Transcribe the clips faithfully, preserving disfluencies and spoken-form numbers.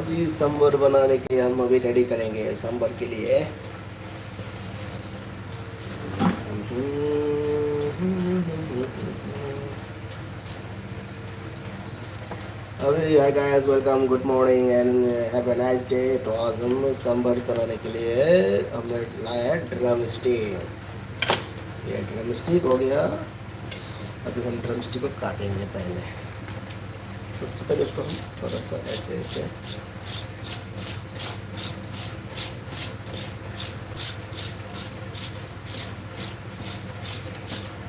जी, सांभर बनाने के लिए हम अभी रेडी करेंगे सांभर के लिए। अभी, hi guys, welcome, good morning and have a nice day। तो आज हम सांभर बनाने के लिए हमने लाया है ड्रम स्टिक। ये ड्रम स्टिक हो गया। अभी हम ड्रम स्टिक को काटेंगे पहले। सबसे पहले उसको हम थोड़ा सा ऐसे ऐसे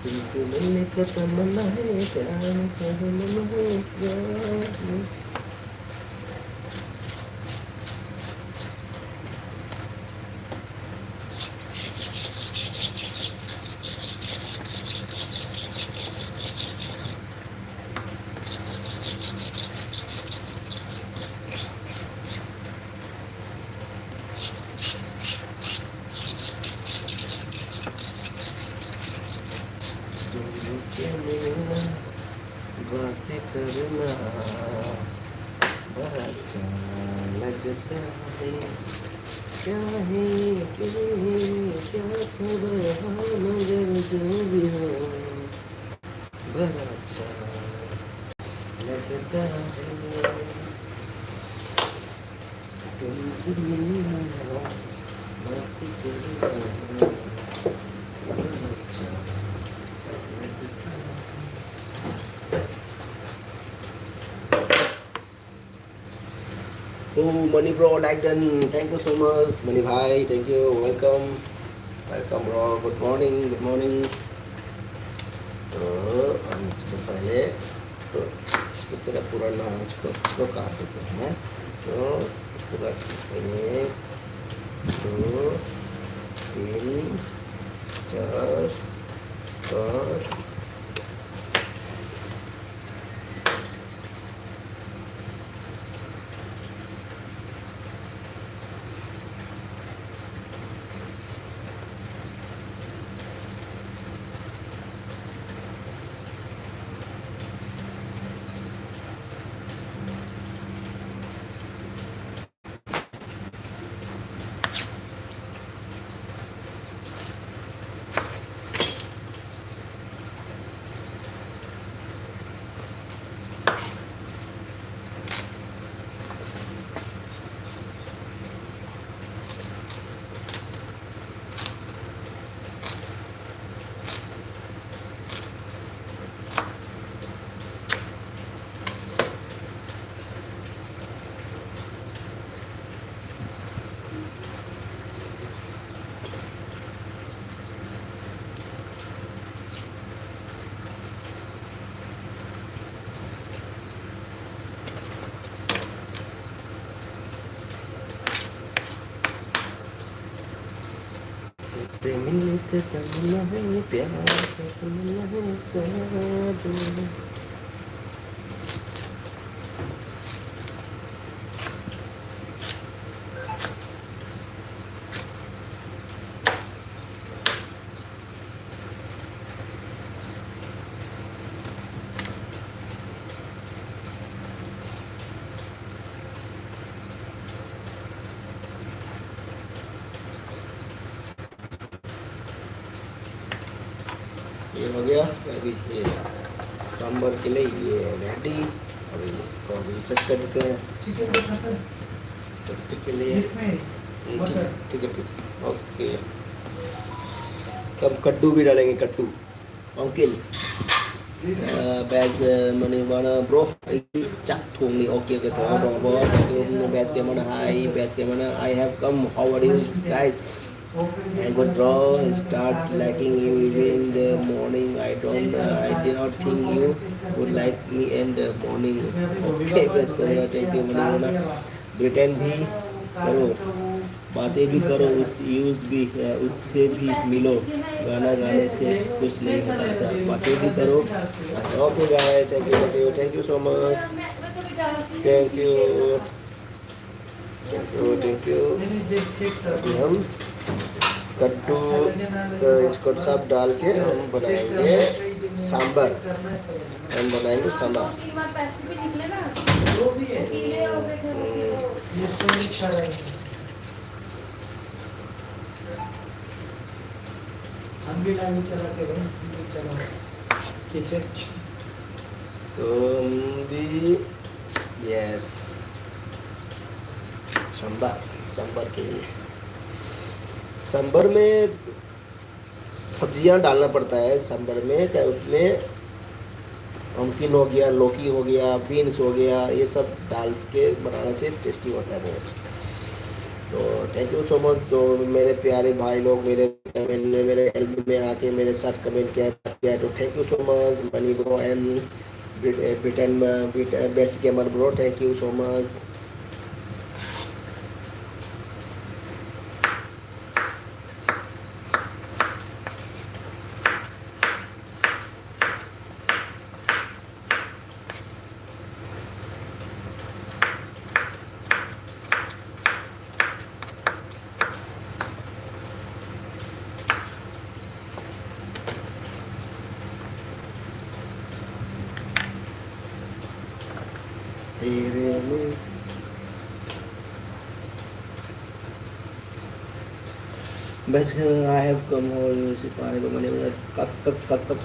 तुमसे मिलने का तमन्ना है, प्यार का तमन्ना है, प्यार। तुमसे मिलना, बातें करना बड़ा अच्छा लगता है। क्या है, क्यों है, क्या खबर हो, मगर जो भी हो, बड़ा अच्छा लगता है। तुमसे मिलना, बातें करना, बड़ा अच्छा लगता है। Oh, Mani bro, like done. Thank you so much, Mani bhai. Thank you. Welcome. Welcome, bro. Good morning. Good morning. तो हम इसको पहले, इसको, इसको थोड़ा पुराना, इसको, इसको काट देते हैं। तो इसके बाद इसको एक, दो, तीन, चार, पाँच, तमन्ना है प्यार, तमन्ना है प्यार। ये हो गया। अभी ये सांबर के लिए ये रेडी। अभी इसको अभी सेट कर देते हैं। चिकन को खत्म। कट्टू के लिए। इसमें हम्म, ठीक, बटर। ठीक है, ठीक। ओके। अब कद्दू भी डालेंगे, कद्दू। Pumpkin. Uh, best uh, money wanna bro. ꯆꯥꯛ ꯊꯣꯡꯂꯤ꯫ Okay, okay, ꯊꯣꯡꯉꯣ, ꯊꯣꯡꯉꯣ, ꯊꯣꯡꯉꯣ꯫ Best ꯀꯦꯃꯟ, hi, best ꯀꯦꯃꯟ, I have come. How are you guys? I got draw, start liking you even in the morning. I don't, uh, I did not think you would like me in the morning. Okay, best करेगा, thank you, money वाला। Pretend भी करो, बातें भी करो, उस use भी, अ, उससे भी मिलो। गाना गाने से कुछ नहीं होता। अच्छा, बातें भी करो। अच्छा, okay guys, thank you, thank you, thank you so much। Thank you। Thank you, thank you। अभी हम कद्दू, अ, इसको सब डाल के हम बनाएंगे सांबर। हम बनाएंगे सांबर। हम भी लाइव चलाते हैं, हम भी चलाओ। किचन। तो हम भी, यस। सांबर, सांबर के लिए। सांबर में सब्जियां डालना पड़ता है सांबर में, क्या उसमें pumpkin हो गया, लौकी हो गया, बीन्स हो गया, ये सब डाल के बनाने से टेस्टी होता है बहुत। तो thank you so much। तो मेरे प्यारे भाई लोग, मेरे कमेंट में, मेरे हेल्प में आके मेरे साथ कमेंट किया, किया, तो thank you so much, money bro and Britain, best gamer bro, thank you so much। तेरे में। बस, I have come home, ꯁꯤ ꯄꯥꯔꯒ ꯃꯅꯤꯡꯗ ꯀꯛ ꯀꯛ ꯀꯛ ꯀꯛ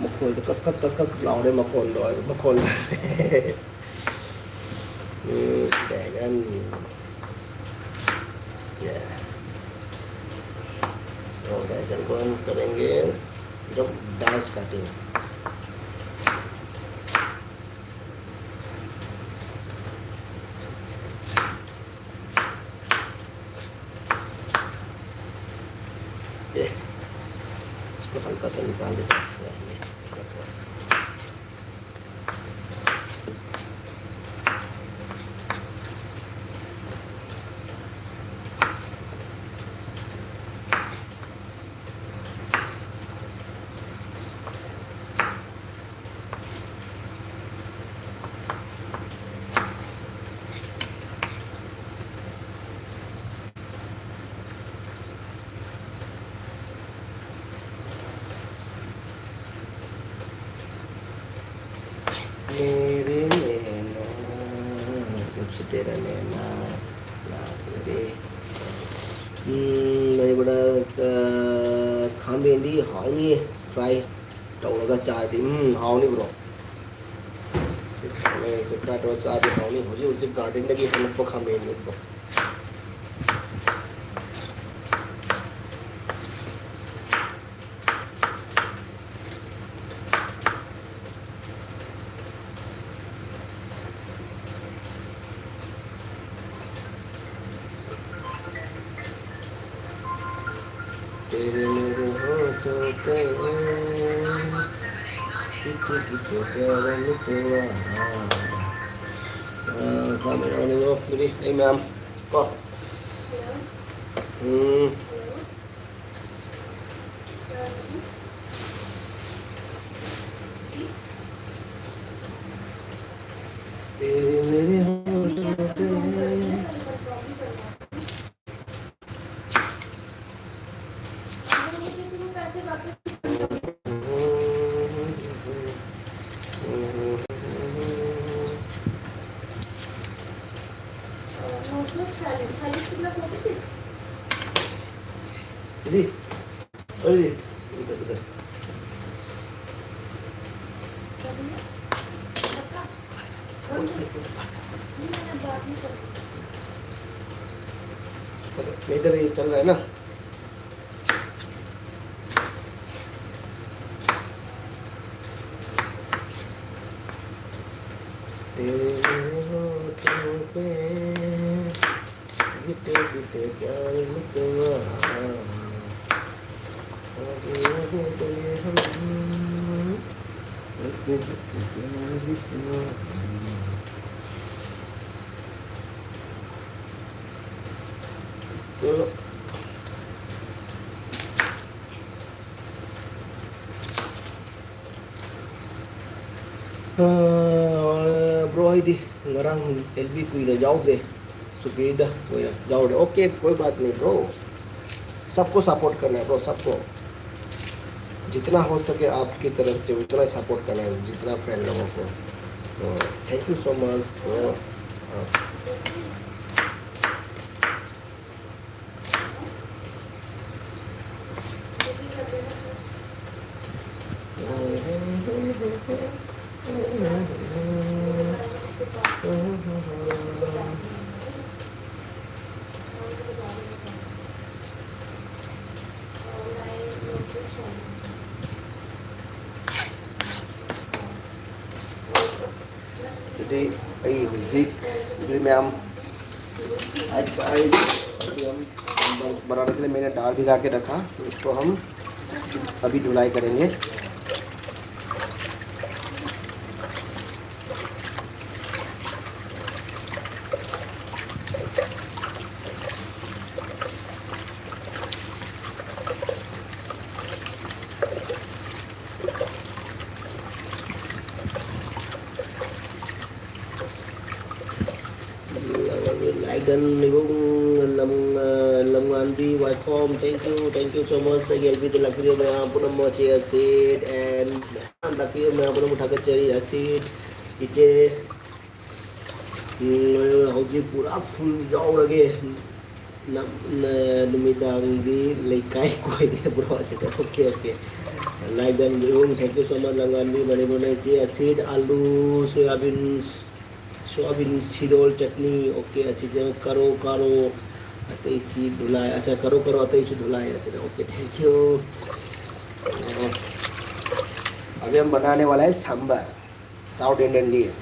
ꯃꯈꯣꯜꯗꯣ ꯀꯛ ꯀꯛ ꯀꯛ ꯀꯛ ꯂꯥꯎꯔꯦ, ꯃꯈꯣꯜꯗꯣ ꯍꯥꯏꯕ, ꯃꯈꯣꯜꯗꯣ꯫ ꯎꯝ, ꯕꯦꯒꯟ꯫ ये। और बैगन को हम करेंगे एकदम डाइस कटिंग। ये, इसको हल्का सा निकाल देते हैं। हल्का सा। मेरे नैना, जब से तेरा नैना, ना मेरे, ꯎꯝ, ꯂꯩꯕꯗ, ꯑ, ꯈꯥꯃꯦꯟꯗꯤ ꯍꯥꯎꯅꯤꯌꯦ, fry ꯇꯧꯔꯒ ꯆꯥꯔꯗꯤ꯫ ꯎꯝ, ꯍꯥꯎꯅꯤ, bro꯫ ꯁꯤ ꯈꯥꯃꯦꯟꯁꯦ fry ꯇꯧꯔꯒ ꯆꯥꯔꯗꯤ ꯍꯥꯎꯅꯤ꯫ ꯍꯧꯖꯤꯛ ꯍꯧꯖꯤꯛ garden ꯗꯒꯤ ꯍꯦꯛꯂꯛꯄ ꯈꯥꯃꯦꯟꯅꯤ, bro꯫ तेरे मेरे होठों पे कितने कितने प्यारा मितवा। ꯑ, ꯈꯥꯃꯦꯟ ꯑꯣꯏꯅ ꯉꯧꯕꯗꯤ ꯑꯩ ꯃꯌꯥꯝ ꯀꯣ꯫ ꯎꯝ꯫ तेरे मेरे होठों पे। दीदी, अरे दीदी, इधर, इधर। इधर ये चल रहा है ना। तेरे होठों पे गिरते गिरते प्यार लुटवा, आगे आगे चले हम, गिरते गिरते प्यार लुटवा। तो ꯑ, bro, ꯑꯩꯗꯤ ꯉꯔꯥꯡ ꯑꯦꯜ ꯕꯤ ꯀꯨꯏꯅ ꯌꯥꯎꯗ꯭ꯔꯦ, ꯁꯨꯄꯤꯗ ꯑꯣꯏꯅ ꯌꯥꯎꯔꯦ꯫ OK, कोई बात नहीं bro, सबको सपोर्ट करना है bro, सबको, जितना हो सके आपकी तरफ से उतना सपोर्ट करना है, जितना फ्रेंड लोगों को। तो thank you so much bro। हाँ। ꯑꯗꯨꯗꯤ ꯑꯩ ꯍꯧꯖꯤꯛ ꯒ꯭ꯔꯤꯜ ꯃꯌꯥꯝ, ꯑꯩ, ꯑꯩ, ꯑꯩ ꯍꯧꯖꯤꯛ ꯍꯝ ꯁꯝꯕꯔ ꯕꯅꯥꯅꯦ ꯀꯦ ꯂꯤꯌꯦ ꯃꯦꯅꯦ ꯗꯥꯜ ꯚꯤꯒꯥ ꯀꯦ ꯔꯈꯥ, ꯎꯁꯀꯣ ꯍꯝ ꯑꯚꯤ ꯙꯨꯂꯥꯏ ꯀꯔꯦꯡꯒꯦ꯫ ꯂꯥꯏꯒꯟ ꯏꯕꯨꯡ ꯂꯝ-, ꯑ, ꯂꯝꯉꯥꯟꯕꯤ ꯋꯥꯏꯈꯣꯝ, thank you, thank you so much꯫ ꯑꯩꯒꯤ ꯑꯦꯜ ꯕꯤꯗ ꯂꯥꯛꯄꯤꯔꯤꯕ ꯃꯌꯥꯝ ꯄꯨꯝꯅꯃꯛ, ꯆꯦ ꯑꯁꯤꯠ and ꯃꯌꯥꯝ ꯂꯥꯛꯄꯤꯔꯤꯕ ꯃꯌꯥꯝ ꯄꯨꯝꯅꯃꯛ ꯊꯥꯒꯠꯆꯔꯤ꯫ ꯑꯁꯤꯠ, ꯏꯆꯦ, ꯎꯝ, ꯍꯧꯖꯤꯛ ꯄꯨꯔꯥ full ꯌꯥꯎꯔꯒꯦ꯫ ꯅ-, ꯅ-, ꯅꯨꯃꯤꯗꯥꯡꯗꯤ ꯂꯩꯀꯥꯏ ꯀꯣꯏꯔꯦ bro꯫ ꯑꯁꯤꯗ, okay, okay꯫ ꯂꯥꯏꯗꯟ ꯕꯤꯍꯨꯝ, thank you so much꯫ ꯂꯪꯒꯥꯟꯕꯤ Manipur ꯂꯩꯆꯦ ꯑꯁꯤꯠ, ꯑꯂꯨ, ꯁꯣꯌꯥꯕꯤꯟ, ꯁꯣꯌꯥꯕꯤꯟ ꯁꯤꯗꯣꯜ ꯆꯠꯅꯤ, okay꯫ ꯑꯁꯤꯁꯦ ꯀꯔꯣ ꯀꯔꯣ, ꯑꯇꯩꯁꯤ ꯙꯨꯂꯥꯏ, ꯑꯆꯥ, ꯀꯔꯣ ꯀꯔꯣ, ꯑꯇꯩꯁꯨ ꯙꯨꯂꯥꯏ꯫ ꯑꯁꯤꯗ, okay, thank you꯫ ꯑꯣ, ꯑꯕꯤ ꯍꯝ ꯕꯅꯥꯅꯦ ꯋꯥꯂꯥ ꯍꯥꯏ ꯁꯥꯝꯕꯔ꯫ South Indian dish.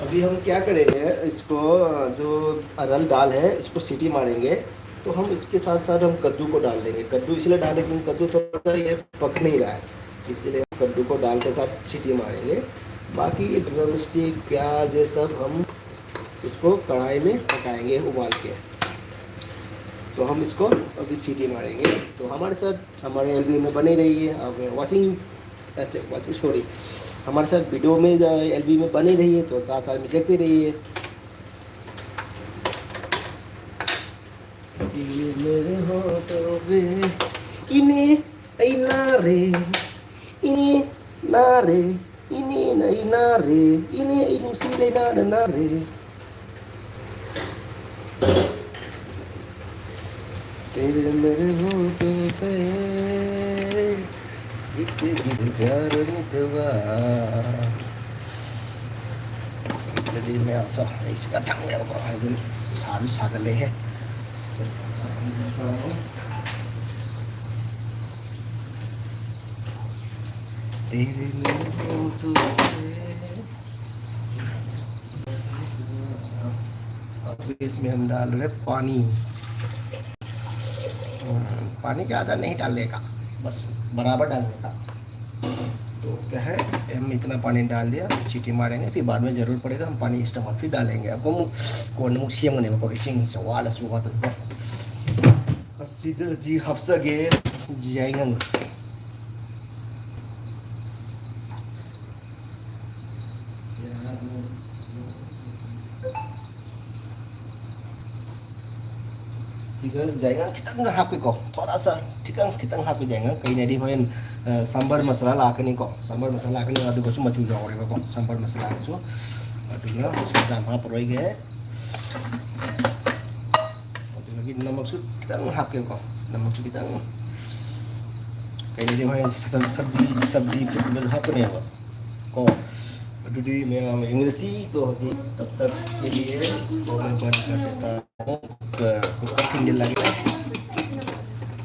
अभी हम क्या करेंगे, इसको, जो अरहर दाल है, इसको सीटी मारेंगे। तो हम इसके साथ साथ हम कद्दू को डाल देंगे। कद्दू इसलिए डालें क्योंकि कद्दू थोड़ा सा ये पक नहीं रहा है, इसीलिए हम कद्दू को दाल के साथ सीटी मारेंगे। बाकी ये ड्रमस्टिक, प्याज, ये सब हम उसको कढ़ाई में पकाएंगे उबाल के। तो हम इसको अभी सीटी मारेंगे। तो हमारे साथ, हमारे एलबी में बने रहिए। अब वॉशिंग, अच्छा, वॉशिंग, सॉरी, हमारे साथ वीडियो में, एलबी में बने रहिए, तो साथ साथ में देखते रहिए। ये मेरे होठों पे इन्हें, ऐ ना रे, इन्हें ना रे, इन्हें नहीं ना रे, इन्हें इनुसी ले ना ना ना रे। तेरे मेरे होठों पे इतनी प्यार मितवा। Ready में आप सब ऐसे का थंग ले को है, दिल साधु साधु ले है। तेरे मेरे होठों पे। अब इसमें हम डाल रहे पानी। हम्म, पानी ज़्यादा नहीं डालने का, बस बराबर डालने का। तो क्या है, हम इतना पानी डाल दिया, सीटी मारेंगे, फिर बाद में ज़रूरत पड़ेगा हम पानी extra फिर डालेंगे। आपको मु-, कौन मुँह सियम नहीं को इसिंग से वाला सुगा तो ꯑꯁꯤꯗ ꯍꯧꯖꯤꯛ ꯍꯥꯞꯆꯒꯦ ꯌꯥꯏꯉꯪ꯫ ꯁꯤꯒ ꯌꯥꯏꯉꯪ ꯈꯤꯇꯪꯒ ꯍꯥꯞꯀꯦꯀꯣ, ꯊꯣꯔꯥ ꯁꯥ ꯈꯤꯇꯪ ꯈꯤꯇꯪ ꯍꯥꯞꯀꯦ ꯌꯥꯏꯉꯪ꯫ ꯀꯩꯅꯗꯤ ꯍꯣꯔꯦꯟ, ꯑ, ꯁꯥꯝꯕꯔ ꯃꯁꯥꯂꯥ ꯂꯥꯛꯀꯅꯤꯀꯣ, ꯁꯥꯝꯕꯔ ꯃꯁꯥꯂꯥ ꯂꯥꯛꯀꯅꯤ, ꯑꯗꯨꯒꯁꯨ ꯃꯆꯨ ꯌꯥꯎꯔꯦꯕꯀꯣ ꯁꯥꯝꯕꯔ ꯃꯁꯥꯂꯥꯗꯁꯨ꯫ ꯑꯗꯨꯅ ꯌꯥꯝ ꯍꯥꯞꯄꯔꯣꯏꯒꯦ꯫ ꯑꯗꯨꯗꯒꯤ ꯅꯃꯛꯁꯨ ꯈꯤꯇꯪ ꯍꯥꯞꯀꯦꯕꯀꯣ, ꯅꯃꯛꯁꯨ ꯈꯤꯇꯪ꯫ ꯀꯩꯅꯣꯗꯤ ꯍꯣꯔꯦꯟ ꯁ-, ꯁ-, ꯁꯕꯖꯤ, ꯁꯕꯖꯤ ꯐꯨꯠꯄꯗꯁꯨ ꯍꯥꯞꯀꯅꯦꯕ ꯀꯣ꯫ ꯑꯗꯨꯗꯤ ꯃꯌꯥꯝ ꯌꯦꯡꯃꯤꯟꯅꯁꯤ꯫ ꯇꯣ ꯍꯧꯖꯤꯛ ꯇꯞ ꯇꯞ ꯀꯦꯖꯤ ꯀꯣꯜꯂ ꯕꯟ ꯀꯔ ꯗꯦꯇꯥ ꯍꯨꯝ꯫ Cooker, cooker ꯊꯤꯡꯖꯤꯜꯂꯒꯦ꯫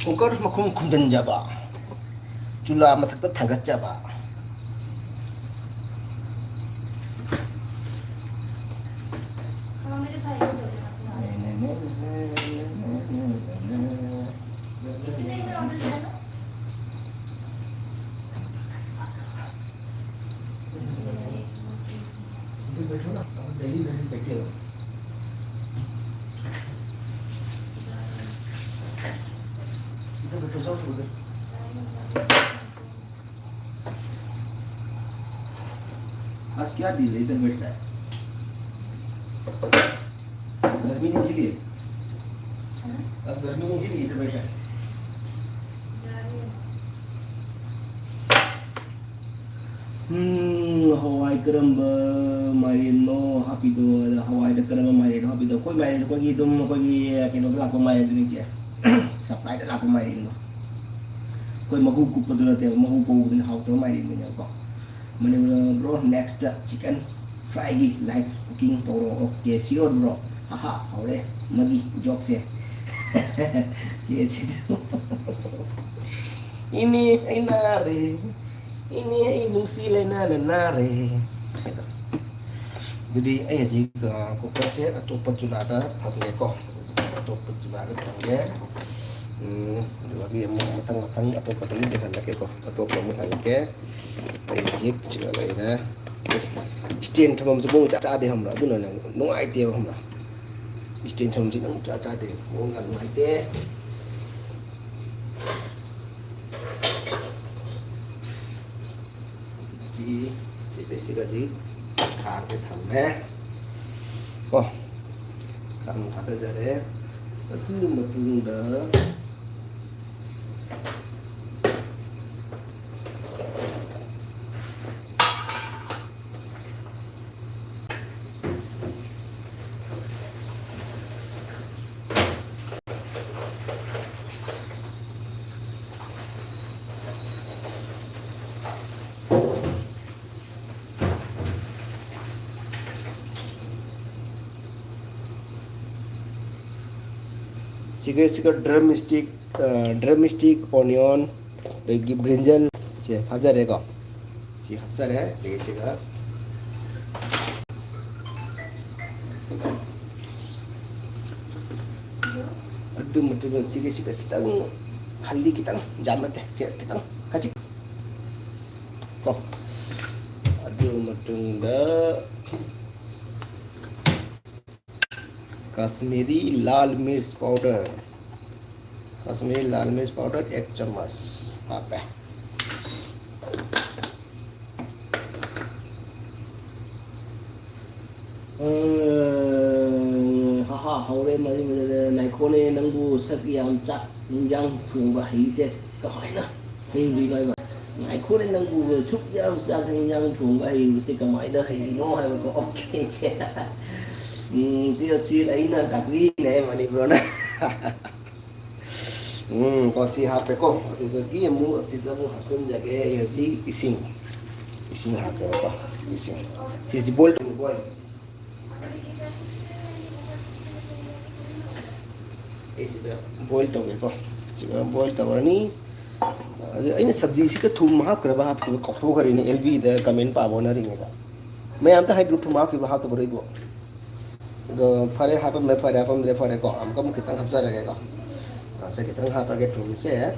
ꯀꯨꯀꯔ ꯃꯈꯨꯝ ꯈꯨꯝꯖꯤꯟꯖꯕ, ꯆꯨꯂꯥ ꯃꯊꯛꯇ ꯊꯥꯡꯒꯠꯆꯕ꯫ इधर बैठो ना, अपन पहली पहली बैठे हो। इधर बैठो, जाओ उधर। आज क्या डील है, इधर बैठ रहा है? गर्मी नहीं इसीलिए? आज गर्मी नहीं इसीलिए इधर बैठा है? ꯎꯝ, ꯍꯋꯥꯏ ꯀꯔꯝꯕ ꯃꯥꯏꯔꯦꯟꯅꯣ ꯍꯥꯞꯄꯤꯗꯣ? ꯑꯗ ꯍꯋꯥꯏꯗ ꯀꯔꯝꯕ ꯃꯥꯏꯔꯦꯟꯅꯣ ꯍꯥꯞꯄꯤꯗꯣ? ꯑꯩꯈꯣꯏ ꯃꯥꯏꯔꯦꯟꯁꯦ ꯑꯩꯈꯣꯏꯒꯤ ꯑꯗꯨꯝ ꯑꯩꯈꯣꯏꯒꯤ ꯀꯩꯅꯣꯗ ꯂꯥꯛꯄ ꯃꯥꯏꯔꯦꯟꯗꯨꯅꯤ, ꯏꯆꯦ꯫ ꯁꯄ꯭ꯂꯥꯏꯗ ꯂꯥꯛꯄ ꯃꯥꯏꯔꯦꯟꯗꯣ꯫ ꯑꯩꯈꯣꯏ ꯃꯍꯨ ꯀꯨꯞꯄꯗꯨ ꯅꯠꯇꯦꯕ, ꯃꯍꯨ ꯀꯧꯕꯗꯨꯅ ꯍꯥꯎꯇꯕ ꯃꯥꯏꯔꯦꯟꯗꯨꯅꯦꯕꯀꯣ꯫ Manipur bro, next chicken fryꯒꯤ live cooking ꯇꯧꯔꯣ꯫ Okay, sure bro. ꯍꯥꯍꯥ, ꯍꯧꯔꯦ ꯃꯥꯒꯤ jokeꯁꯦ꯫ ꯆꯦ ꯁꯤꯗ꯫ ꯏꯅꯦ ꯑꯩ ꯅꯥꯔꯦ, ꯏꯅꯦ ꯑꯩ ꯅꯨꯡꯁꯤ ꯂꯩꯅꯥꯅ ꯅꯥꯔꯦ꯫ ꯑꯗꯨꯗꯤ ꯑꯩ ꯍꯧꯖꯤꯛ, ꯑ, ꯀꯨꯀꯔꯁꯦ ꯑꯇꯣꯞꯄ ꯆꯨꯂꯥꯗ ꯊꯝꯒꯦꯀꯣ꯫ ꯑꯇꯣꯞꯄ ꯆꯨꯂꯥꯗ ꯊꯝꯒꯦ꯫ ꯎꯝ, ꯑꯗꯨꯗꯒꯤ ꯑꯃꯨꯛ ꯃꯊꯪ ꯃꯊꯪ ꯑꯇꯣꯞꯄꯗ ꯑꯃꯨꯛ ꯂꯩꯍꯜꯂꯛꯀꯦꯀꯣ꯫ ꯑꯇꯣꯞꯄ ꯑꯃꯨꯛ ꯍꯜꯂꯛꯀꯦ꯫ ꯑꯩ ꯍꯧꯖꯤꯛ ꯁꯤꯗ ꯂꯩꯔꯦ꯫ stand ꯊꯝꯐꯝꯁꯦ ꯃꯑꯣꯡ ꯏꯆꯥ ꯆꯥꯗꯦ ꯈꯪꯕ꯭ꯔꯥ? ꯑꯗꯨꯅꯅꯦ ꯅꯨꯡꯉꯥꯏꯇꯦꯕ ꯈꯪꯕ꯭ꯔꯥ? Stand ꯊꯝꯐꯝꯁꯦ ꯃꯑꯣꯡ ꯏꯆꯥ ꯆꯥꯗꯦ꯫ ꯃꯑꯣꯡ ꯌꯥꯝ ꯅꯨꯡꯉꯥꯏꯇꯦ꯫ ꯁꯤꯒꯁꯤ ꯈꯥꯡꯁꯦ ꯊꯝꯃꯦ꯫ ꯀꯣ, ꯈꯥꯡ ꯊꯥꯗꯖꯔꯦ꯫ ꯑꯗꯨ ꯃꯇꯨꯡꯗ ꯁꯤꯒ, ꯁꯤꯒ ꯗ꯭ꯔꯝ ꯏꯁꯇꯤꯛ, ꯑ, ꯗ꯭ꯔꯝ ꯏꯁꯇꯤꯛ, ꯑꯣꯅꯤꯌꯟ, ꯑꯗꯒꯤ ꯕ꯭ꯔꯤꯟꯖꯜ ꯁꯦ ꯊꯥꯖꯔꯦꯀꯣ꯫ ꯁꯤ ꯍꯥꯞꯆꯔꯦ, ꯁꯤꯒ, ꯁꯤꯒ꯫ ꯑꯗꯨ ꯃꯇꯨꯡꯗ ꯁꯤꯒ, ꯁꯤꯒ ꯈꯤꯇꯪ, ꯍꯜꯗꯤ ꯈꯤꯇꯪ, ꯌꯥꯝ ꯅꯠꯇꯦ, ꯈꯤ-, ꯈꯤꯇꯪ, ꯈꯖꯤꯛ꯫ ꯀꯣ꯫ ꯑꯗꯨ ꯃꯇꯨꯡꯗ ꯀꯥꯁꯃꯤꯔꯤ ꯂꯥꯜ ꯃꯤꯔꯆ ꯄꯥꯎꯗꯔ, ꯀꯥꯁꯃꯤꯔꯤ ꯂꯥꯜ ꯃꯤꯔꯆ ꯄꯥꯎꯗꯔ ꯑꯦꯛ ꯆꯃꯁ ꯍꯥꯞꯄꯦ꯫ ꯑ, ꯍꯥ, ꯍꯥ, ꯍꯧꯔꯦ, ꯃꯔꯤ, ꯃꯔꯤ, ꯉꯥꯏꯈꯣꯅꯦ, ꯅꯪꯕꯨ ꯁꯛ ꯌꯥꯝ ꯆꯥꯛ ꯏꯟꯖꯥꯡ ꯊꯣꯡꯕ ꯍꯩꯁꯦ ꯀꯃꯥꯏꯅ ꯍꯩꯔꯨꯔꯤꯅꯣ ꯍꯥꯏꯕ? ꯉꯥꯏꯈꯣꯅꯦ, ꯅꯪꯕꯨ ꯁꯨꯛ ꯌꯥꯝ ꯆꯥꯛ ꯏꯟꯖꯥꯡ ꯊꯣꯡꯕ ꯍꯩꯔꯤꯕꯁꯦ ꯀꯃꯥꯏꯅ ꯍꯩꯔꯤꯅꯣ ꯍꯥꯏꯕꯀꯣ? ꯑꯣꯀꯦ, ꯁꯦ꯫ ꯎꯝ, ꯁꯤ, ꯁꯤ ꯑꯩꯅ ꯇꯥꯛꯄꯤꯔꯤꯅꯦ, ꯃꯅꯤꯄꯨꯔꯅ꯫ ꯎꯝ, ꯀꯣ, ꯁꯤ ꯍꯥꯞꯄꯦꯀꯣ꯫ ꯑꯁꯤꯗꯒꯤ ꯑꯃꯨꯛ, ꯑꯁꯤꯗ ꯑꯃꯨꯛ ꯍꯥꯞꯆꯤꯟꯖꯒꯦ ꯑꯩ ꯍꯧꯖꯤꯛ ꯏꯁꯤꯡ꯫ ꯏꯁꯤꯡ ꯍꯥꯞꯀꯦꯕꯀꯣ, ꯏꯁꯤꯡ꯫ ꯁꯤꯁꯤ boil ꯇꯧꯕ boil꯫ ꯑꯩ ꯁꯤꯗ boil ꯇꯧꯒꯦꯀꯣ꯫ ꯁꯤꯗ boil ꯇꯧꯔꯅꯤ꯫ ꯑꯗꯨ ꯑꯩꯅ ꯁꯕꯖꯤꯁꯤꯒ ꯊꯨꯝ ꯍꯥꯞꯈ꯭ꯔꯕ ꯍꯥꯞꯇꯕ ꯀꯥꯎꯊꯣꯛꯈ꯭ꯔꯦꯅꯦ, ꯑꯦꯜ ꯕꯤꯗ comment ꯄꯥꯕ ꯍꯣꯠꯅꯔꯤꯉꯩꯗ꯫ ꯃꯌꯥꯝꯇ ꯍꯥꯏꯕꯤꯌꯨ, ꯊꯨꯝ ꯍꯥꯞꯈꯤꯕ꯭ꯔꯥ ꯍꯥꯞꯇꯕ꯭ꯔꯥ ꯑꯩꯕꯨ? ꯑꯗꯣ ꯐꯔꯦ, ꯍꯥꯞꯄꯝꯃꯦ, ꯐꯔꯦ, ꯍꯥꯞꯄꯝꯗ꯭ꯔꯦ, ꯐꯔꯦꯀꯣ꯫ ꯑꯃꯨꯛꯀ ꯑꯃꯨꯛ ꯈꯤꯇꯪ ꯍꯥꯞꯆꯔꯒꯦꯀꯣ꯫ ꯑ, ꯁꯦ ꯈꯤꯇꯪ ꯍꯥꯞꯄꯒꯦ ꯊꯨꯝꯁꯦ꯫ ꯑ꯫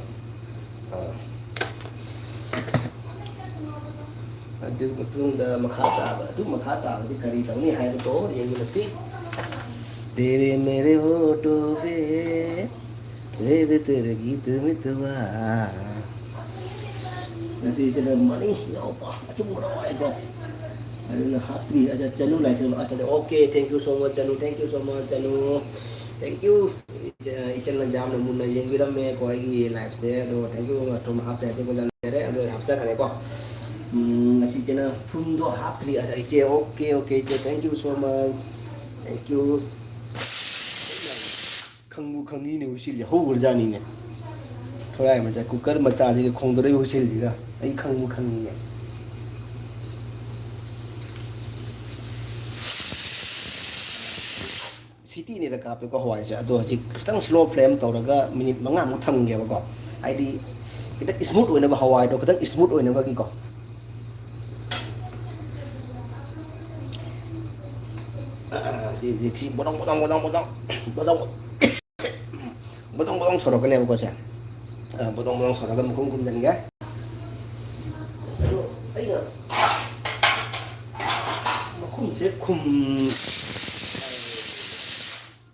ꯑꯗꯨ ꯃꯇꯨꯡꯗ ꯃꯈꯥ ꯇꯥꯕ, ꯑꯗꯨ ꯃꯈꯥ ꯇꯥꯕꯗꯤ ꯀꯔꯤ ꯇꯧꯅꯤ ꯍꯥꯏꯕꯗꯣ ꯌꯦꯡꯃꯤꯟꯅꯁꯤ꯫ ꯇꯦꯔꯦ ꯃꯦꯔꯦ ꯍꯣꯇꯣ ꯄꯦ ꯇꯦꯔꯦ ꯇꯦꯔꯦ ꯒꯤꯠ ꯃꯤꯠꯋꯥ꯫ ꯉꯁꯤꯁꯤꯅ ꯃꯅꯤ ꯌꯥꯎꯕ ꯑꯆꯨꯝꯕ ꯍꯥꯏꯗꯣ꯫ ꯑꯗꯨꯅ ꯍꯥꯞꯇ꯭ꯔꯤ꯫ ꯑꯆꯥ, ꯆꯅꯨ ꯂꯥꯏꯁ꯭ꯔꯝ꯫ ꯑꯆꯥ, okay, thank you so much, Chanu, thank you so much, Chanu, thank you꯫ ꯏꯆ-, ꯏꯆꯟꯅ ꯌꯥꯝꯅ ꯃꯨꯟꯅ ꯌꯦꯡꯕꯤꯔꯝꯃꯦꯀꯣ ꯑꯩꯒꯤ liveꯁꯦ, ꯑꯗꯣ thank you, ꯊꯨꯝ ꯍꯥꯞꯇ꯭ꯔꯦ, ꯑꯗꯨ ꯐꯖꯅ ꯂꯩꯔꯦ, ꯑꯗꯣ ꯍꯥꯞꯆꯈ꯭ꯔꯦꯀꯣ꯫ ꯎꯝ, ꯉꯁꯤ ꯏꯆꯦꯅ ꯊꯨꯝꯗꯣ ꯍꯥꯞꯇ꯭ꯔꯤ꯫ ꯑꯆꯥ, ꯏꯆꯦ, ꯑꯣꯀꯦ, ꯑꯣꯀꯦ, ꯏꯆꯦ, thank you so much, thank you꯫ ꯈꯪꯕꯨ ꯈꯪꯉꯤꯅꯦ, ꯋꯤꯁꯤꯜꯁꯦ ꯍꯧꯈ꯭ꯔꯖꯥꯠꯅꯤꯅꯦ꯫ ꯈꯨꯔꯥꯏ ꯃꯆꯥ, cooker ꯃꯆꯥꯁꯤꯒ ꯈꯣꯡꯗꯣꯔꯛꯏ ꯋꯤꯁꯤꯜꯁꯤꯒ꯫ ꯑꯩ ꯈꯪꯕꯨ ꯈꯪꯉꯤꯅꯦ꯫ ꯁꯤꯇꯤꯅꯦꯗ ꯀꯥꯞꯄꯦꯀꯣ ꯍꯋꯥꯏꯁꯦ꯫ ꯑꯗꯣ ꯍꯧꯖꯤꯛ ꯈꯤꯇꯪ slow flame ꯇꯧꯔꯒ minute ꯃꯉꯥꯃꯨꯛ ꯊꯝꯒꯦꯕꯀꯣ꯫ ꯍꯥꯏꯗꯤ ꯈꯤꯇꯪ smooth ꯑꯣꯏꯅꯕ, ꯍꯋꯥꯏꯗꯣ ꯈꯤꯇꯪ smooth ꯑꯣꯏꯅꯕꯒꯤꯀꯣ꯫ ꯑ, ꯁꯤ ꯍꯧꯖꯤꯛꯁꯤ ꯕꯣꯗꯣꯡ, ꯕꯣꯗꯣꯡ, ꯕꯣꯗꯣꯡ, ꯕꯣꯗꯣꯡ, ꯕꯣꯗꯣꯡ꯫ ꯕꯣꯗꯣꯡ ꯕꯣꯗꯣꯡ ꯁꯧꯔꯛꯀꯅꯦꯕꯀꯣ ꯁꯦ꯫ ꯑ, ꯕꯣꯗꯣꯡ ꯕꯣꯗꯣꯡ ꯁꯧꯔꯒ ꯃꯈꯨꯝ ꯈꯨꯝꯖꯤꯟꯒꯦ꯫ ꯑꯗꯣ ꯑꯩꯅ ꯃꯈꯨꯝꯁꯦ ꯈꯨꯝ-,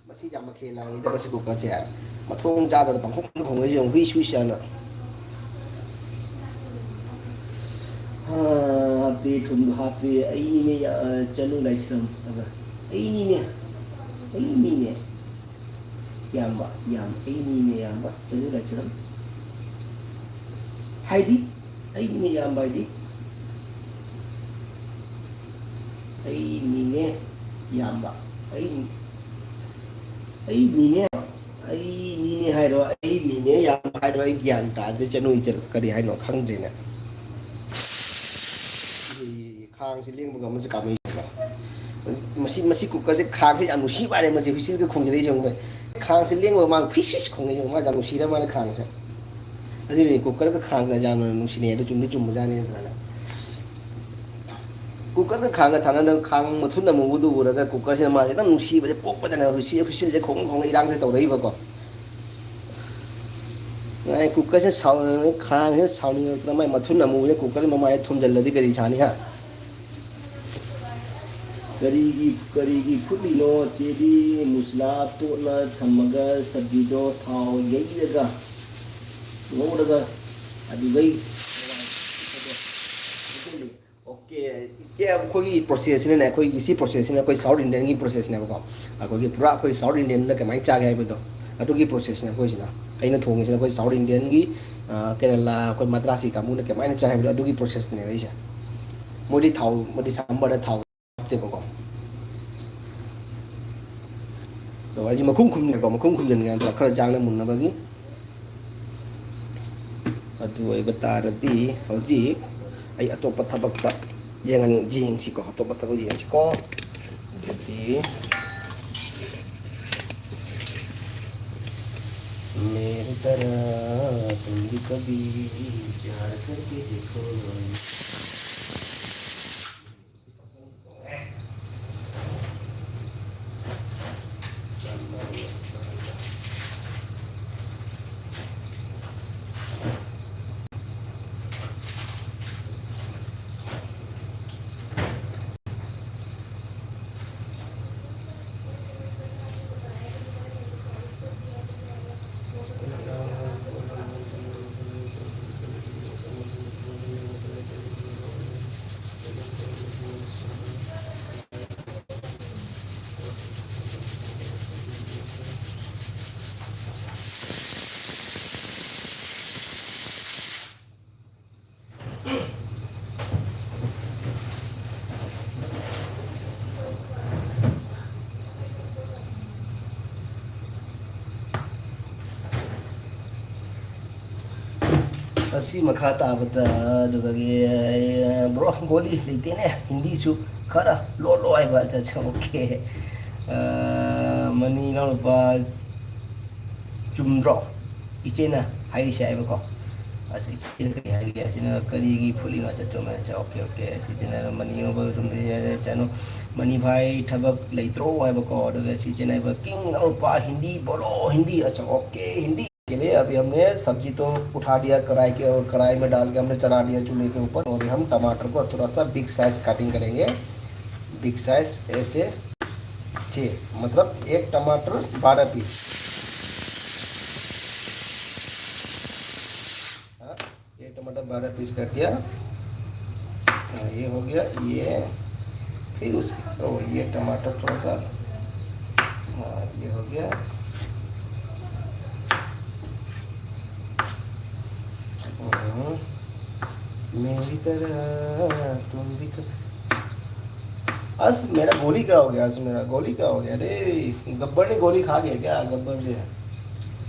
ꯃꯁꯤ ꯌꯥꯝ ꯃꯈꯦꯜ ꯂꯥꯡꯉꯤꯗ ꯃꯁꯤ cookerꯁꯦ꯫ ꯃꯊꯣꯡ ꯆꯥꯗꯅ ꯄꯪꯈꯣꯡꯗ ꯈꯣꯡꯉꯛꯏꯁꯦ ꯌꯦꯡꯉꯨ, ꯍꯨꯏ ꯁꯨꯏ ꯆꯥꯅ꯫ ꯍꯥ, ꯍꯥꯞꯇꯦ, ꯊꯨꯝꯗꯣ ꯍꯥꯞꯇꯦ꯫ ꯑꯩꯅꯤꯅꯦ, ꯑ, ꯆꯅꯨ ꯂꯥꯏꯁ꯭ꯔꯝ ꯍꯥꯏꯕ꯫ ꯑꯩꯅꯤꯅꯦ꯫ ꯑꯩꯅꯤꯅꯦ꯫ ꯏꯌꯥꯝꯕ, ꯏꯌꯥꯝꯕ, ꯑꯩꯅꯤꯅꯦ ꯏꯌꯥꯝꯕ, ꯆꯅꯨ ꯂꯥꯏꯁ꯭ꯔꯝ꯫ ꯍꯥꯏꯗꯤ, ꯑꯩꯅꯤꯅꯦ ꯏꯌꯥꯝꯕ ꯍꯥꯏꯗꯤ, ꯑꯩꯅꯤꯅꯦ ꯏꯌꯥꯝꯕ, ꯑꯩ, ꯑꯩꯅꯤꯅꯦ, ꯑꯩꯅꯤꯅꯦ ꯍꯥꯏꯔꯣ, ꯑꯩꯅꯤꯅꯦ ꯏꯌꯥꯝꯕ ꯍꯥꯏꯔꯣ, ꯑꯩ ꯒ꯭ꯌꯥꯟ ꯇꯥꯗ꯭ꯔꯦ, ꯆꯅꯨ ꯏꯆꯟ, ꯀꯔꯤ ꯍꯥꯏꯅꯣ ꯈꯪꯗ꯭ꯔꯦꯅꯦ꯫ ꯈꯥꯡꯁꯦ ꯂꯦꯡꯕ ꯉꯝꯃꯁꯦ ꯀꯥꯃꯩꯁꯦ꯫ ꯃꯁꯤ, ꯃꯁꯤ cookerꯁꯦ ꯈꯥꯡꯁꯦ ꯌꯥꯝ ꯅꯨꯡꯁꯤꯕ ꯋꯥꯅꯦ, ꯃꯁꯤ ꯍꯨꯏꯁꯤꯜꯒ ꯈꯣꯡꯖꯤꯜꯂꯛꯏꯁꯦ ꯌꯦꯡꯉꯨ꯫ ꯈꯥꯡꯁꯦ ꯂꯦꯡꯕ ꯃꯥ ꯐꯤꯁ ꯐꯤꯁ ꯈꯣꯡꯉꯛꯏꯁꯦ ꯌꯦꯡꯉꯨ, ꯃꯥ ꯌꯥꯝ ꯅꯨꯡꯁꯤꯔ ꯃꯥꯅ ꯈꯥꯡꯁꯦ꯫ ꯑꯗꯨꯅꯤ cookerꯒ ꯈꯥꯡꯒ ꯌꯥꯝꯅ ꯅꯨꯡꯁꯤꯅꯩ, ꯑꯗꯨ ꯆꯨꯝꯗꯤ ꯆꯨꯝꯕꯖꯥꯠꯅꯤ ꯑꯗꯨꯃꯥꯏꯅ꯫ Cookerꯒ ꯈꯥꯡꯒ ꯊꯥꯅꯅ ꯈꯥꯡ ꯃꯊꯨꯟ ꯑꯃꯨꯕꯗꯨ ꯎꯔꯒ cookerꯁꯤꯅ ꯃꯥꯁꯦ ꯈꯤꯇꯪ ꯅꯨꯡꯁꯤꯕꯁꯦ ꯄꯣꯛꯄꯗꯅ ꯍꯨꯏꯁꯤ-, ꯍꯨꯏꯁꯤꯜꯁꯦ ꯈꯣꯡ ꯈꯣꯡ ꯏꯔꯥꯡꯁꯦ ꯇꯧꯔꯛꯏꯕꯀꯣ꯫ ꯉꯥꯏ cookerꯁꯦ ꯁꯥꯎ-, ꯈꯥꯡꯁꯤꯅ ꯁꯥꯎꯅꯤꯡꯉꯛꯇꯅ ꯃꯥꯏ ꯃꯊꯨꯟ ꯑꯃꯨꯕꯁꯦ cookerꯒꯤ ꯃꯃꯥꯏꯗ ꯊꯣꯝꯖꯤꯜꯂꯗꯤ ꯀꯔꯤ ꯁꯥꯅꯤ ꯍꯥ? ꯀꯔꯤꯒꯤ, ꯀꯔꯤꯒꯤ ꯐꯨꯠꯂꯤꯅꯣ? ꯆꯦꯗꯤ ꯃꯨꯁꯂꯥ ꯇꯣꯠꯅ ꯊꯝꯃꯒ ꯁꯕꯖꯤꯗꯣ ꯊꯥꯎ ꯌꯩꯔꯒ ꯉꯧꯔꯒ ꯑꯗꯨꯗꯩ ꯑꯣꯀꯦ꯫ ꯏꯆꯦ, ꯑꯩꯈꯣꯏꯒꯤ ꯄ꯭ꯔꯣꯁꯦꯁꯁꯤꯅꯅꯦ, ꯑꯩꯈꯣꯏꯒꯤ ꯁꯤ ꯄ꯭ꯔꯣꯁꯦꯁꯁꯤꯅ ꯑꯩꯈꯣꯏ ꯁꯥꯎꯠ ꯏꯟꯗꯤꯌꯟꯒꯤ ꯄ꯭ꯔꯣꯁꯦꯁꯅꯦꯕꯀꯣ꯫ ꯑꯩꯈꯣꯏꯒꯤ ꯄꯨꯔꯥ ꯑꯩꯈꯣꯏ ꯁꯥꯎꯠ ꯏꯟꯗꯤꯌꯟꯅ ꯀꯃꯥꯏꯅ ꯆꯥꯒꯦ ꯍꯥꯏꯕꯗꯣ, ꯑꯗꯨꯒꯤ ꯄ꯭ꯔꯣꯁꯦꯁꯅꯦ ꯑꯩꯈꯣꯏꯁꯤꯅ꯫ ꯑꯩꯅ ꯊꯣꯡꯉꯤꯁꯤꯅ ꯑꯩꯈꯣꯏ ꯁꯥꯎꯠ ꯏꯟꯗꯤꯌꯟꯒꯤ, ꯑ, ꯀꯦꯔꯂꯥ, ꯑꯩꯈꯣꯏ ꯃꯗ꯭ꯔꯥꯁꯤ ꯀꯥꯡꯕꯨꯅ ꯀꯃꯥꯏꯅ ꯆꯥꯏ ꯍꯥꯏꯕꯗꯣ, ꯑꯗꯨꯒꯤ ꯄ꯭ꯔꯣꯁꯦꯁꯇꯨꯅꯦꯕ ꯑꯩꯁꯦ꯫ ꯃꯣꯏꯗꯤ ꯊꯥꯎ, ꯃꯣꯏꯗꯤ ꯁꯥꯝꯕꯔꯗ ꯊꯥꯎ ꯍꯥꯞꯇꯦꯕꯀꯣ꯫ ꯑꯗꯣ ꯑꯩꯁꯦ ꯃꯈꯨꯝ ꯈꯨꯝꯅꯦꯕꯀꯣ, ꯃꯈꯨꯝ ꯈꯨꯝꯖꯤꯟꯒꯦ ꯍꯥꯏꯅ ꯈꯔ ꯖꯥꯡꯅ ꯃꯨꯟꯅꯕꯒꯤ꯫ ꯑꯗꯨ ꯑꯣꯏꯕ ꯇꯥꯔꯗꯤ ꯍꯧꯖꯤꯛ ꯑꯩ ꯑꯇꯣꯞꯄ ꯊꯕꯛꯇ ꯌꯦꯡꯍꯟ-, ꯌꯦꯡꯁꯤꯀꯣ, ꯑꯇꯣꯞꯄ ꯊꯕꯛ ꯌꯦꯡꯁꯤꯀꯣ꯫ ꯑꯗꯨꯗꯤ, मेरी तरह तुम भी कभी प्यार करके देखो। ꯑꯁꯤ ꯃꯈꯥ ꯇꯥꯕꯗ ꯑꯗꯨꯗꯒꯤ, ꯑꯩ, ꯕ꯭ꯔꯣ, ꯒꯣꯂꯤ ꯂꯩꯇꯦꯅꯦ, ꯍꯤꯟꯗꯤꯁꯨ ꯈꯔ ꯂꯣꯜꯂꯣ ꯍꯥꯏꯕ꯫ ꯑꯠꯆꯥ, ꯑꯠꯆꯥ, ꯑꯣꯀꯦ꯫ ꯑ, ꯃꯅꯤ ꯏꯅꯥꯎꯅꯨꯄꯥ, ꯆꯨꯝꯗ꯭ꯔꯣ ꯏꯆꯦꯅ ꯍꯥꯏꯔꯤꯁꯦ ꯍꯥꯏꯕꯀꯣ? ꯑꯠꯆꯥ, ꯏꯆꯦꯅ ꯀꯔꯤ ꯍꯥꯏꯔꯤꯒꯦ? ꯏꯆꯦꯅ ꯀꯔꯤꯒꯤ ꯐꯨꯠꯂꯤꯅꯣ? ꯑꯠꯆꯥ, ꯆꯨꯝꯃꯦ꯫ ꯑꯠꯆꯥ, ꯑꯣꯀꯦ, ꯑꯣꯀꯦ꯫ ꯁꯤꯆꯦꯅ ꯃꯅꯤ ꯏꯅꯥꯎꯅꯨꯄꯥ ꯆꯨꯝꯗ꯭ꯔꯤ ꯍꯥꯏꯔꯦ꯫ ꯆꯥꯅꯨ, ꯃꯅꯤ ꯚꯥꯏ ꯊꯕꯛ ꯂꯩꯇ꯭ꯔꯣ ꯍꯥꯏꯕꯀꯣ? ꯑꯗꯨꯒ ꯁꯤꯆꯦꯅ ꯍꯥꯏꯕ, "ꯀꯤꯡ ꯏꯅꯥꯎꯅꯨꯄꯥ, ꯍꯤꯟꯗꯤ ꯕꯣꯂꯣ, ꯍꯤꯟꯗꯤ"꯫ ꯑꯠꯆꯥ, ꯑꯣꯀꯦ, ꯍꯤꯟꯗꯤ꯫ के लिए अभी हमने सब्जी तो उठा दिया कढ़ाई के, और कढ़ाई में डाल के हमने चढ़ा दिया चूल्हे के ऊपर। और अभी हम टमाटर को थोड़ा सा बिग साइज कटिंग करेंगे, बिग साइज ऐसे से, मतलब एक टमाटर बारह पीस। हाँ, एक टमाटर बारह पीस कर दिया। हाँ, ये हो गया। ये फिर उसके, ओ, ये टमाटर थोड़ा सा, हाँ, ये हो गया। हम्म, मेरी तरह तुम भी कर। अस मेरा गोली क्या हो गया? अस मेरा गोली क्या हो गया? अरे, गब्बर ने गोली खा गया क्या? गब्बर जो है,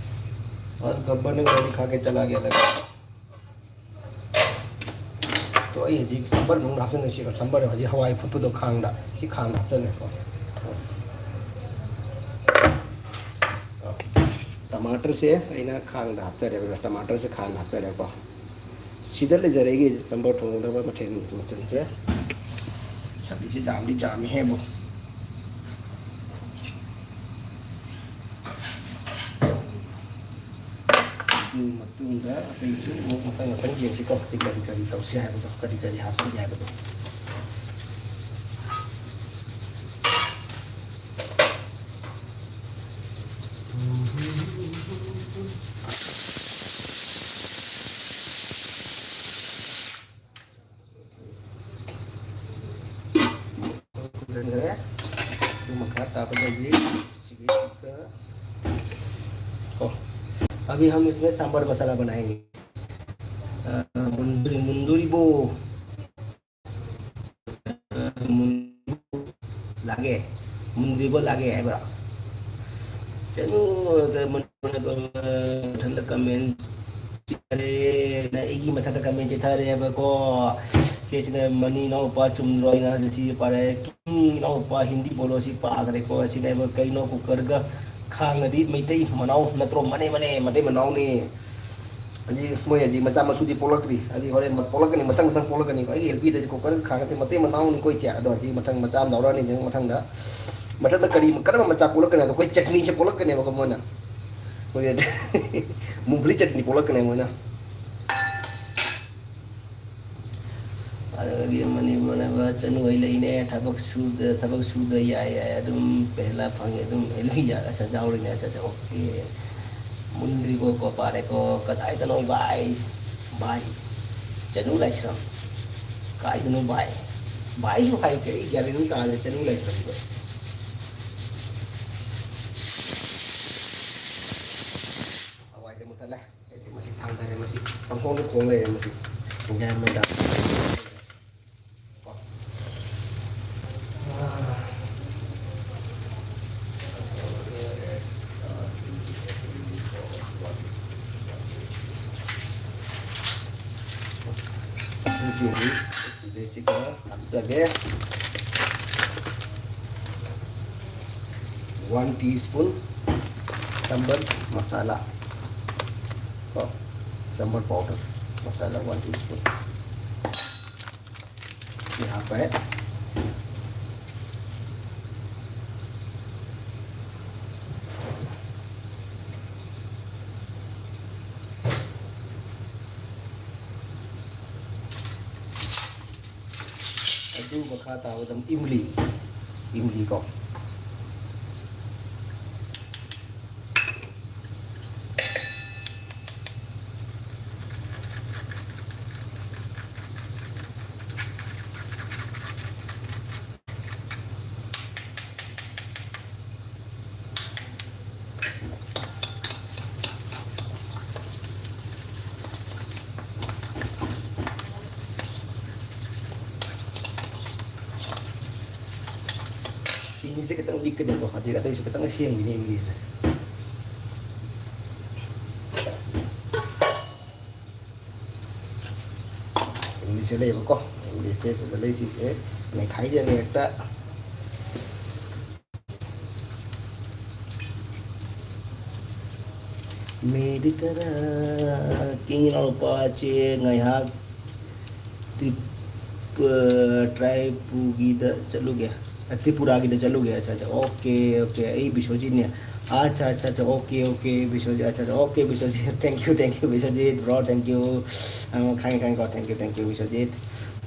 बस गब्बर ने गोली खा के चला गया लगा। तो ये जी संबर ꯅꯨꯡꯗ ꯍꯥꯞꯆꯤꯟꯗꯣꯏꯁꯤ, ꯁꯝꯕꯔ ꯍꯧꯖꯤꯛ ꯍꯋꯥꯏ ꯐꯨꯠꯄꯗꯣ ꯈꯥꯡꯗ, ꯁꯤ ꯈꯥꯡꯗ ꯍꯥꯞꯆꯜꯂꯦꯀꯣ꯫ ꯇꯃꯥꯇꯔꯁꯦ ꯑꯩꯅ ꯈꯥꯡꯗ ꯍꯥꯞꯆꯔꯦ, ꯇꯃꯥꯇꯔꯁꯦ ꯈꯥꯡꯗ ꯍꯥꯞꯆꯔꯦꯀꯣ꯫ ꯁꯤꯗ ꯂꯩꯖꯔꯦ ꯑꯩꯒꯤ ꯁꯝꯕꯔ ꯊꯣꯡꯒꯗꯕ ꯃꯊꯦꯜ ꯃꯆꯜꯁꯦ꯫ ꯁꯕꯤꯁꯦ ꯌꯥꯝꯗꯤ ꯌꯥꯝꯃꯤꯍꯦꯕꯨ꯫ ꯑꯗꯨꯒꯤ ꯃꯇꯨꯡꯗ ꯑꯇꯩꯁꯨ ꯑꯃꯨꯛ ꯃꯊꯪ ꯃꯊꯪ ꯌꯦꯡꯁꯤꯀꯣ, ꯑꯩ ꯀꯔꯤ ꯀꯔꯤ ꯇꯧꯁꯤ ꯍꯥꯏꯕꯗꯣ, ꯀꯔꯤ ꯀꯔꯤ ꯍꯥꯞꯁꯤꯒꯦ ꯍꯥꯏꯕꯗꯣ꯫ ꯐꯨꯖꯤꯟꯈ꯭ꯔꯦ꯫ ꯑꯗꯨ ꯃꯈꯥ ꯇꯥꯕꯗ ꯍꯧꯖꯤꯛ ꯁꯤꯒꯤꯁꯤꯒ, ꯑꯣ, अभी हम इसमें सांभर मसाला बनाएंगे। ꯑ, ꯃꯨꯟꯗꯣꯔꯤ-, ꯃꯨꯟꯗꯣꯔꯤꯕꯣ꯫ ꯑ, ꯃꯨꯟ-, ꯂꯥꯛꯑꯦ꯫ ꯃꯨꯟꯗ꯭ꯔꯤꯕꯣ ꯂꯥꯛꯑꯦ ꯍꯥꯏꯕ꯭ꯔꯥ? ꯆꯅꯨ, ꯑ, ꯃꯊꯟꯇ comment ꯆꯤꯊꯔꯦ, ꯑꯩꯒꯤ ꯃꯊꯛꯇ comment ꯆꯤꯊꯔꯦꯕꯀꯣ꯫ ꯁꯤꯁꯤꯅ ꯃꯅꯤ ꯏꯅꯥꯎꯄꯥ ꯆꯨꯝꯗ꯭ꯔꯣ? ꯑꯩꯅ ꯍꯧꯖꯤꯛ ꯁꯤ ꯄꯥꯔꯦ꯫ ꯀꯤꯡ ꯏꯅꯥꯎꯄꯥ ꯍꯤꯟꯗꯤ ꯕꯣꯂꯣ ꯁꯤ ꯄꯥꯈ꯭ꯔꯦꯀꯣ꯫ ꯁꯤꯅꯦꯕ ꯀꯩꯅꯣ ꯀꯨꯀꯔꯒ ꯈꯥꯡꯒꯗꯤ ꯃꯩꯇꯩ ꯃꯅꯥꯎ ꯅꯠꯇ꯭ꯔꯣ? ꯃꯅꯦ, ꯃꯅꯦ, ꯃꯩꯇꯩ ꯃꯅꯥꯎꯅꯦ꯫ ꯍꯧꯖꯤꯛ ꯃꯣꯏ ꯍꯧꯖꯤꯛ ꯃꯆꯥ ꯃꯁꯨꯗꯤ ꯄꯣꯛꯂꯛꯇ꯭ꯔꯤ꯫ ꯍꯧꯖꯤꯛ ꯍꯣꯔꯦꯟ ꯄꯣꯛꯂꯛꯀꯅꯤ, ꯃꯊꯪ ꯃꯊꯪ ꯄꯣꯛꯂꯛꯀꯅꯤ꯫ ꯑꯩꯒꯤ ꯑꯦꯜ ꯄꯤꯗ ꯍꯧꯖꯤꯛ ꯀꯨꯀꯔꯒ ꯈꯥꯡꯒꯁꯦ ꯃꯩꯇꯩ ꯃꯅꯥꯎꯅꯤꯀꯣ ꯏꯆꯦ꯫ ꯑꯗꯣ ꯍꯧꯖꯤꯛ ꯃꯊꯪ ꯃꯆꯥ ꯑꯃ ꯌꯥꯎꯔꯛꯑꯅꯤ꯫ ꯍꯧꯖꯤꯛ ꯃꯊꯪꯗ, ꯃꯊꯪꯗ ꯀꯔꯤ, ꯀꯔꯝꯕ ꯃꯆꯥ ꯄꯣꯛꯂꯛꯀꯅꯤ ꯍꯥꯏꯕꯗꯣ ꯑꯩꯈꯣꯏ ꯆꯠꯅꯤꯁꯦ ꯄꯣꯛꯂꯛꯀꯅꯦꯕꯀꯣ ꯃꯣꯏꯅ꯫ ꯑꯩꯈꯣꯏꯒꯤ ꯃꯨꯡꯐꯂꯤ ꯆꯠꯅꯤ ꯄꯣꯛꯂꯛꯀꯅꯦ ꯃꯣꯏꯅ꯫ ꯑꯗꯨꯗꯒꯤ ꯃꯅꯤꯄꯨꯔꯅ ꯆꯅꯨ ꯍꯣꯏ ꯂꯩꯅꯦ, ꯊꯕꯛ ꯁꯨꯗ, ꯊꯕꯛ ꯁꯨꯗ ꯌꯥꯏ ꯌꯥꯏ ꯑꯗꯨꯝ ꯄꯦꯂꯥ ꯐꯪꯉꯦ ꯑꯗꯨꯝ ꯑꯦꯂꯨ ꯌꯥꯔ ꯁꯖꯥꯎꯔꯤꯅꯦ ꯁꯖꯥꯎ꯫ ꯑꯣꯀꯦ꯫ ꯃꯨꯟꯗ꯭ꯔꯤꯕꯣ ꯀꯣ ꯄꯥꯔꯦꯀꯣ꯫ ꯀꯗꯥꯏꯗꯅꯣ ꯚꯥꯏ? ꯚꯥꯏ꯫ ꯆꯅꯨ ꯂꯥꯏꯁ꯭ꯔꯝ꯫ ꯀꯥꯏꯗꯅꯣ ꯚꯥꯏ? ꯚꯥꯏꯁꯨ ꯍꯥꯏꯗꯦ, ꯑꯩ ꯒ꯭ꯌꯥꯟ ꯃꯦꯟ ꯑꯃ ꯇꯥꯗꯦ, ꯆꯅꯨ ꯂꯩꯁꯤꯜꯂꯛꯄꯗꯣ꯫ ꯍꯋꯥꯏꯁꯦ ꯃꯨꯠꯊꯠꯂꯦ꯫ ꯑꯩꯗꯤ ꯃꯁꯤ ꯊꯥꯡꯊꯔꯦ, ꯃꯁꯤ ꯄꯪꯈꯣꯡꯗ ꯈꯣꯡ ꯂꯩꯔꯦ, ꯃꯁꯤ ꯒ꯭ꯌꯥꯟ ꯃꯦꯟ ꯇꯥꯗꯦ꯫ ꯑꯗꯨꯒꯤ ꯁꯤꯗꯩꯁꯤꯒ ꯍꯥꯞꯆꯒꯦ꯫ One teaspoon sambar masala ꯀꯣ, sambar powder masala one teaspoon꯫ ꯁꯤ ꯍꯥꯞꯄꯦ꯫ ꯑꯗꯨ ꯃꯈꯥ ꯇꯥꯕꯗ ꯏꯝꯂꯤ, ꯏꯝꯂꯤ ꯀꯣ꯫ ꯏꯝꯂꯤꯁꯦ ꯈꯤꯇꯪ ꯂꯤꯛꯀꯅꯤꯀꯣ, ꯍꯧꯖꯤꯛ ꯑꯇꯩꯁꯨ ꯈꯤꯇꯪ ꯁꯦꯝꯈꯤꯅꯤ ꯏꯝꯂꯤꯁꯦ꯫ ꯏꯝꯂꯤꯁꯦ ꯂꯩꯕꯀꯣ, ꯏꯝꯂꯤꯁꯦ ꯁꯤꯗ ꯂꯩ, ꯁꯤꯁꯦ ꯅꯩꯈꯥꯏꯖꯒꯦ ꯍꯦꯛꯇ꯫ ꯃꯦꯔꯤ ꯇꯔꯥ ꯀꯤꯡ ꯏꯅꯥꯎꯄꯥꯁꯦ ꯉꯥꯏꯍꯥꯛ ꯇ꯭ꯔꯤꯞ-, ꯑ, ꯇ꯭ꯔꯥꯏꯄꯨꯒꯤꯗ ꯆꯠꯂꯨꯒꯦ, ꯑ, ꯇ꯭ꯔꯤꯄꯨꯔꯥꯒꯤꯗ ꯆꯠꯂꯨꯒꯦ꯫ ꯑꯠꯆꯥ, ꯑꯠꯆꯥ, ꯑꯣꯀꯦ, ꯑꯣꯀꯦ, ꯑꯩ ꯕꯤꯁꯣꯖꯤꯠꯅꯦ꯫ ꯑꯠꯆꯥ, ꯑꯠꯆꯥ, ꯑꯠꯆꯥ, ꯑꯣꯀꯦ, ꯑꯣꯀꯦ, ꯕꯤꯁꯣꯖꯤꯠ, ꯑꯠꯆꯥ, ꯑꯠꯆꯥ, okay, Biswajit, thank you, thank you, Biswajit, bro, thank you꯫ ꯑ, ꯈꯪꯉꯦ, ꯈꯪꯉꯦꯀꯣ, thank you, thank you, ꯕꯤꯁꯣꯖꯤꯠ꯫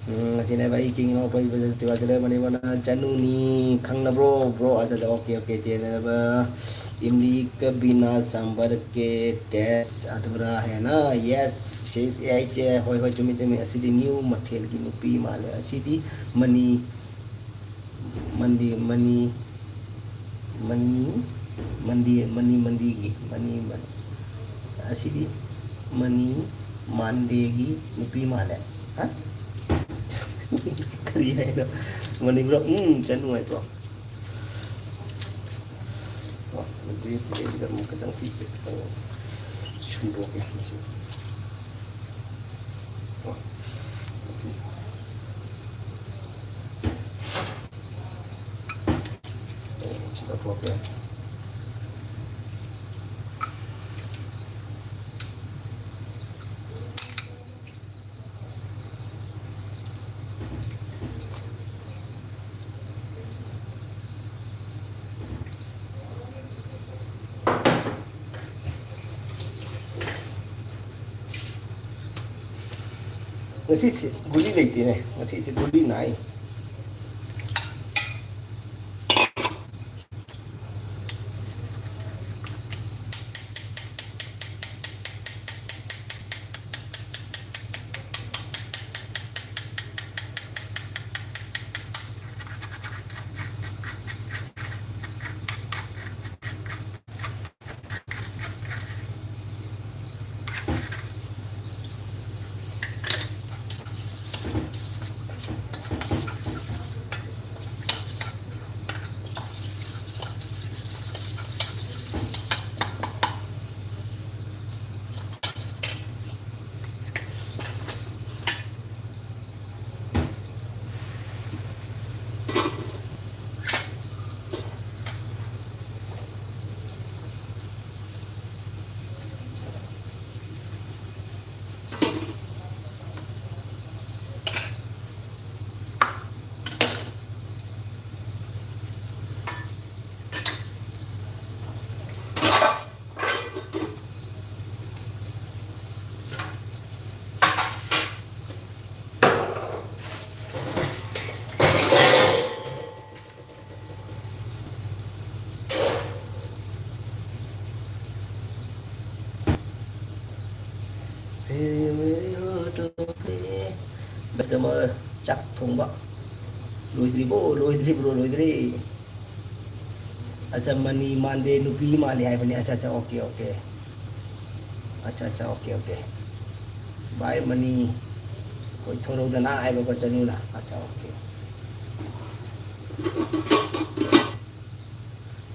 ꯎꯝ, ꯑꯁꯤꯅꯦ ꯚꯥꯏ, ꯀꯤꯡ ꯏꯅꯥꯎꯄꯥ ꯕꯤꯁꯣꯖꯤꯠ ꯇꯤꯋꯥꯔꯤ ꯆꯠꯂꯦ, ꯃꯅꯤꯄꯨꯔꯅ ꯆꯅꯨꯅꯤ, ꯈꯪꯅꯕ꯭ꯔꯣ, bro? ꯑꯠꯆꯥ, ꯑꯠꯆꯥ, ꯑꯣꯀꯦ, ꯑꯣꯀꯦ, ꯆꯦꯟꯅꯕ꯫ ꯏꯝꯂꯤ ꯀ ꯕꯤꯅꯥ ꯁꯥꯝꯕꯔ ꯀꯦ ꯇꯦꯁ ꯑꯙꯨꯔꯥ ꯍꯦ ꯅꯥ? Yes, ꯁꯦꯁ ꯑꯦ ꯑꯩꯆ ꯑꯦ, ꯍꯣꯏ, ꯍꯣꯏ, ꯆꯨꯝꯃꯤ, ꯆꯨꯝꯃꯤ꯫ ꯑꯁꯤꯗꯤ ꯅ꯭ꯌꯨ ꯃꯊꯦꯜꯒꯤ ꯅꯨꯄꯤ ꯃꯥꯜꯂꯦ꯫ ꯑꯁꯤꯗꯤ ꯃꯅꯤ, ꯃꯟꯗꯤ, ꯃꯅꯤ, ꯃꯅꯤ, ꯃꯟꯗꯤ, ꯃꯅꯤ, ꯃꯟꯗꯤꯒꯤ, ꯃꯅꯤ, ꯃꯅꯤ꯫ ꯑꯁꯤꯗꯤ ꯃꯅꯤ ꯃꯥꯟꯗꯦꯒꯤ ꯅꯨꯄꯤ ꯃꯥꯜꯂꯦ꯫ ꯍꯥ? ꯀꯔꯤ ꯍꯥꯏꯅꯣ? ꯃꯅꯤꯄꯨꯔ, ꯎꯝ, ꯆꯠ ꯅꯨꯡꯉꯥꯏꯇ꯭ꯔꯣ? ꯀꯣ, ꯑꯗꯨꯗꯤ ꯁꯤꯗꯩꯁꯤꯗ ꯑꯃꯨꯛ ꯈꯤꯇꯪ ꯁꯤꯁꯦ ꯈꯤꯇꯪ ꯁꯨꯝꯗꯣꯛꯀꯦ ꯃꯁꯤ꯫ ꯀꯣ, ꯃꯁꯤ ꯁꯤ ꯂꯧꯊꯣꯛꯀꯦ꯫ ꯉꯁꯤꯁꯦ ꯒꯨꯂꯤ ꯂꯩꯇꯦꯅꯦ, ꯉꯁꯤꯁꯦ ꯒꯨꯂꯤ ꯅꯥꯏ꯫ ꯀꯁꯇꯃꯔ ꯆꯥꯛ ꯊꯣꯡꯕ ꯂꯣꯏꯗ꯭ꯔꯤꯕꯣ? ꯂꯣꯏꯗ꯭ꯔꯤꯕ꯭ꯔꯣ? ꯂꯣꯏꯗ꯭ꯔꯤ꯫ ꯑꯠꯆꯥ, ꯃꯅꯤ ꯃꯥꯟꯗꯦ, ꯅꯨꯄꯤ ꯃꯥꯜꯂꯤ ꯍꯥꯏꯕꯅꯤ꯫ ꯑꯠꯆꯥ, ꯑꯠꯆꯥ, ꯑꯣꯀꯦ, ꯑꯣꯀꯦ꯫ ꯑꯠꯆꯥ, ꯑꯠꯆꯥ, ꯑꯣꯀꯦ, ꯑꯣꯀꯦ꯫ ꯚꯥꯏ ꯃꯅꯤ, ꯑꯩꯈꯣꯏ ꯊꯣꯔꯧꯗꯅ ꯍꯥꯏꯕꯀꯣ, ꯆꯅꯨꯅ꯫ ꯑꯠꯆꯥ, ꯑꯣꯀꯦ꯫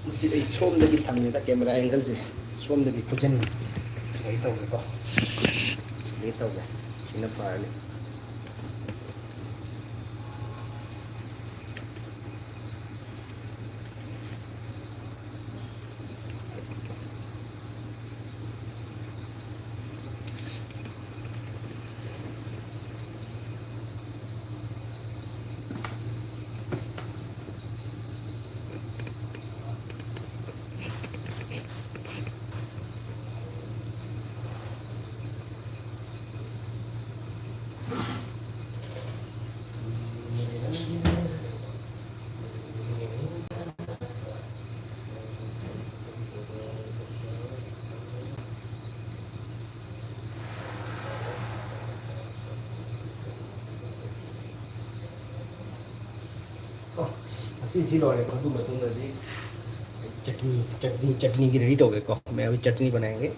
ꯃꯁꯤ ꯑꯩ ꯁꯣꯝꯗꯒꯤ ꯐꯪꯉꯦꯗ, ꯀꯦꯃꯦꯔꯥ ꯑꯦꯡꯒꯜꯁꯦ꯫ ꯁꯣꯝꯗꯒꯤ ꯈꯨꯖꯟ ꯁꯤꯗꯩ ꯇꯧꯒꯦꯀꯣ꯫ ꯁꯤꯗꯩ ꯇꯧꯒꯦ꯫ ꯁꯤꯅ ꯐꯔꯅꯤ꯫ ꯑꯣ, ꯑꯁꯤꯁꯤ ꯂꯣꯏꯔꯦꯀꯣ꯫ ꯑꯗꯨ ꯃꯇꯨꯡꯗꯗꯤ ꯆꯠꯅꯤ, ꯆꯠꯅꯤ, ꯆꯠꯅꯤꯒꯤ ꯔꯦꯗꯤ ꯇꯧꯒꯦꯀꯣ꯫ ꯃꯌꯥꯝꯒꯤ ꯆꯠꯅꯤ ꯕꯅꯥꯌꯦꯡꯒꯦ꯫